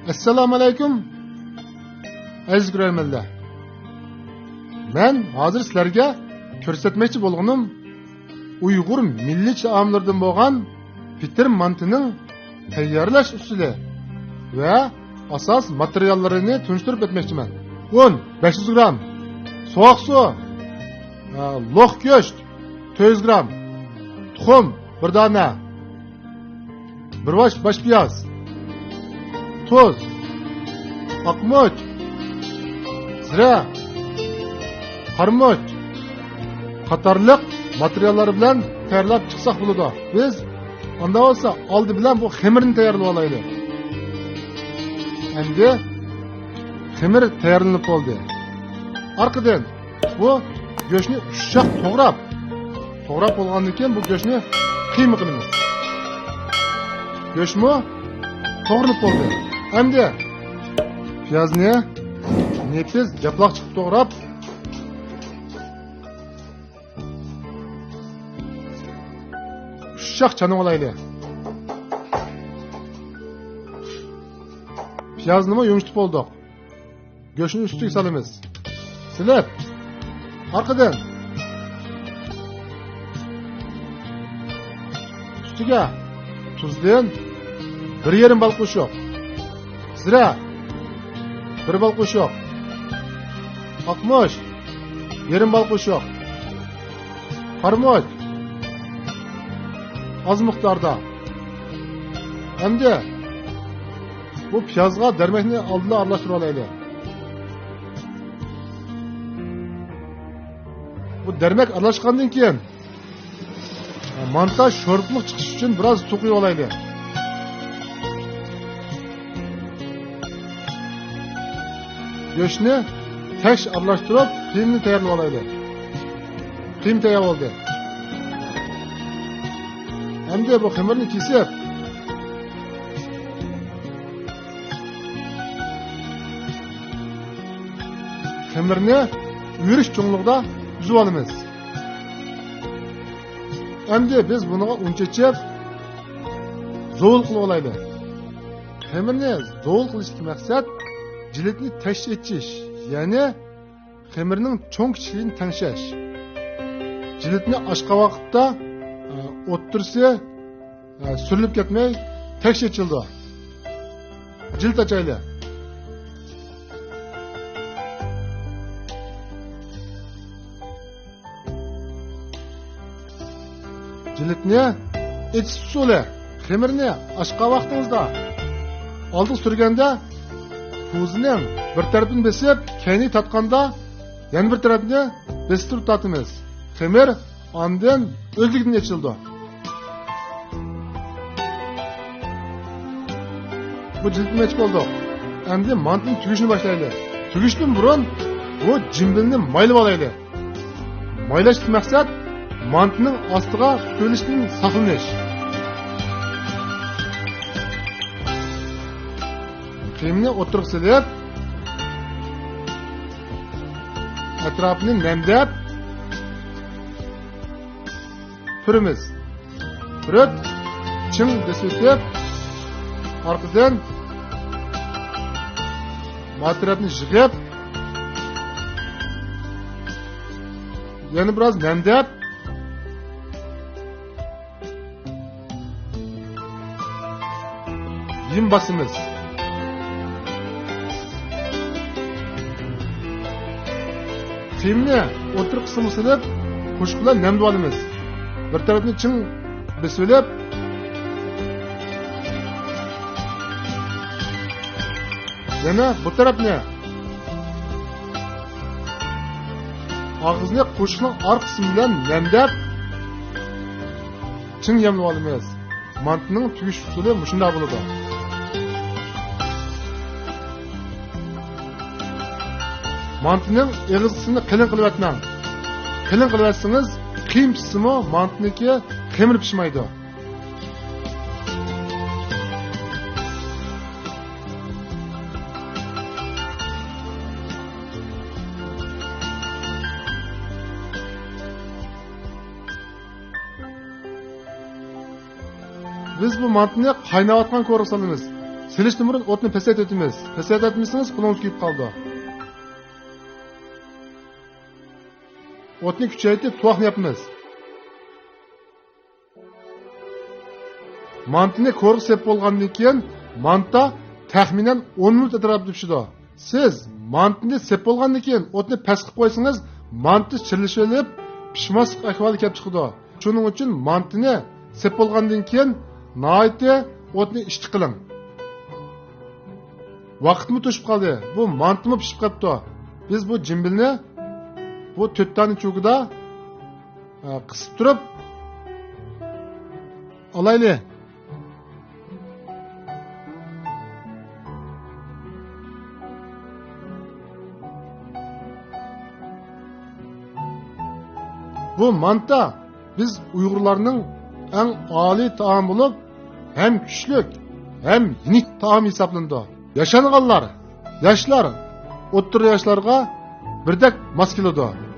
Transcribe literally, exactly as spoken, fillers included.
ئەسسالامۇ ئەلەيكۇم، ئەزىز كۆرەرمەنلەر. مەن ھازىر سىلەرگە كۆرسەتمەكچى بولغىنىم ئۇيغۇر مىللىي تائاملىرىدىن بولغان پېتىر مانتىنىڭ تەييارلاش ئۇسۇلى ۋە ئاساس ماتېرىياللىرىنى تونۇشتۇرۇپ ئۆتمەكچىمەن. ئۇن بەش يۈز گرام، سوغۇق سۇ، ئە، لوق گۆش تۆت يۈز گرام، تۇخۇم بىر دانە، بىر باش باش پىياز، تۇز، ئاقمۇچ، زىرە، قارىمۇچ قاتارلىق ماتېرىياللار بىلەن تەييارلاپ چىقساق بولىدۇ. بىز ئاندا بولسا ئالدى بىلەن بۇ خېمىرنى تەييارلىۋالايلى. ئەمدى خېمىر تەييارلىنىپ بولدى. ئارقىدىن بۇ گۆشنى ئۇششاق توغراپ، توغراپ بولغاندىن كېيىن بۇ گۆشنى قىيما قىلىمىز. گۆشمۇ توغرىلىپ بولدى. ئەمدى پىيازنى نېپىز ياپىلاق چىقىپ توغراپ، ئۇششاق چانىۋالايلى. پىيازنىمۇ يۇمشىتىپ بولدۇق. گۆشنى ئۈستىگە سالىمىز. سېلىپ، ئارقىدىن ئۈستىگە تۇزدىن بىر يېرىم بال قوشۇق، زىرە بىر بال قوشۇق، ئاقمۇچ يېرىم بال قوشۇق، قارىمۇچ ئاز مىقداردا. ئەمدى بۇ پىيازغا دەرمەكنى ئالدىلا ئارىلاشتۇرۇۋالايلى. بۇ دەرمەك ئارىلاشقاندىن كېيىن مانتا شورپىلىق چىقىش ئۈچۈن بىراز سۇ قۇيۇۋالايلى. گۆشنى تەش ئارىلاشتۇرۇپ، قىيمىنى تەييارلىۋالايلى. قىيما تەييار بولدى. ئەمدى بۇ خېمىرنى كېسىپ، خېمىرنى ئۆرۈش چوڭلۇقىدا ئۈزۈۋالىمىز. ئەمدى بىز بۇنىڭغا ئۇن چېچىپ، زوۋۇل قىلىۋالايلى. خېمىرنى زوۋۇل قىلىشتىكى مەقسەت جىلىتنى تەش ئېچىش، يەنى خېمىرنىڭ چوڭ كىچىكلىكىنى تەڭشەش. جىلىتنى ئاچقان ۋاقىتتا، ئە، ئوتتۇرىسى، ئە، سۈرۈلۈپ كەتمەي تەش ئېچىلىدۇ. جىلىت ئاچايلى. جىلىتنى ئېچىش ئۇسۇلى. خېمىرنى ئاچقان ۋاقتىڭىزدا ئالدىغا سۈرگەندە، پۇزىنىڭ بىر تەرىپىنى بېسىپ، كەينىگە تارتقاندا يەنە بىر تەرەپنى بېسىپ تۇرۇپ تارتىمىز. خېمىر ئاندىن ئۆزلۈكىدىن ئېچىلىدۇ. بۇ جىلىتنى ئېچىپ بولدۇق. ئەمدى مانتىنى تۈگۈشنى باشلايلى. تۈگۈشتىن بۇرۇن بۇ جىمبىلنى مايلىۋالايلى. مايلاشتىكى مەقسەت مانتىنىڭ ئاستىغا پۈتۈۋېلىشتىن ساقلىنىش. قىيمىنى ئوتتۇرىغا سېلىپ، ئەتراپىنى نەمدەپ پۈرىمىز. پۈرۈپ، چىڭ بېسىۋېتىپ، ئارقىدىن ماتېرىيالنى يىغىپ، يەنە بىراز نەمدەپ، يىم باسىمىز. قىيمىنى ئوتتۇرا قىسمىغا سېلىپ، قوشۇق بىلەن نەمدىۋالىمىز. بىر تەرەپنى چىڭ بېسىۋېلىپ، يەنە بۇ تەرەپنى ئاغزىنى قوشۇقنىڭ ئارقا قىسمى بىلەن نەمدەپ، چىڭ يەملىۋالىمىز. مانتىنىڭ تۈگۈش ئۇسۇلى مۇشۇنداق بولىدۇ. مانتىنىڭ ئېغىز قىسمىنى قېلىن قىلىۋەتمەڭ. قېلىن قىلىۋەتسىڭىز، قىيما پىشسىمۇ مانتىنىڭكى خېمىر پىشمايدۇ. بىز بۇ مانتىنى قايناۋاتقان كورىغا سالىمىز. سېلىشتىن بۇرۇن ئوتنى پەسەيتىۋېتىمىز. پەسەيتەتمىسىڭىز، قولىڭىز كۆيۈپ قالىدۇ. ئوتنى كۈچەيتىپ، تۇۋاقنى ياپىمىز. مانتىنى كورىغا سېلىپ بولغاندىن كېيىن، مانتا تەخمىنەن ئون مىنۇت ئەتراپىدا پىشىدۇ. سىز مانتىنى سېلىپ بولغاندىن كېيىن، ئوتنى پەس قىلىپ قويسىڭىز، مانتا چىرىلىشىۋېلىپ، پىشماسلىق ئەھۋالى كېلىپ چىقىدۇ. شۇنىڭ ئۈچۈن مانتىنى سېلىپ بولغاندىن كېيىن، ناھايىتى ئوتنى ئىچتە قىلىڭ. ۋاقىتمۇ توشۇپ قالدى. بۇ مانتىمۇ پىشىپ قاپتۇ. بىز بۇ جىمبىلنى بۇ تۆت دانە چوكىدا، ئە، قىسىپ تۇرۇپ ئالايلى. بۇ مانتا بىز ئۇيغۇرلارنىڭ ئەڭ ئالىي تائامى بولۇپ، ھەم كۈچلۈك، ھەم يېنىك تائام ھېسابلىنىدۇ. ياشانغانلار، ياشلار، ئوتتۇرا ياشلارغا بىردەك ماس كېلىدۇ.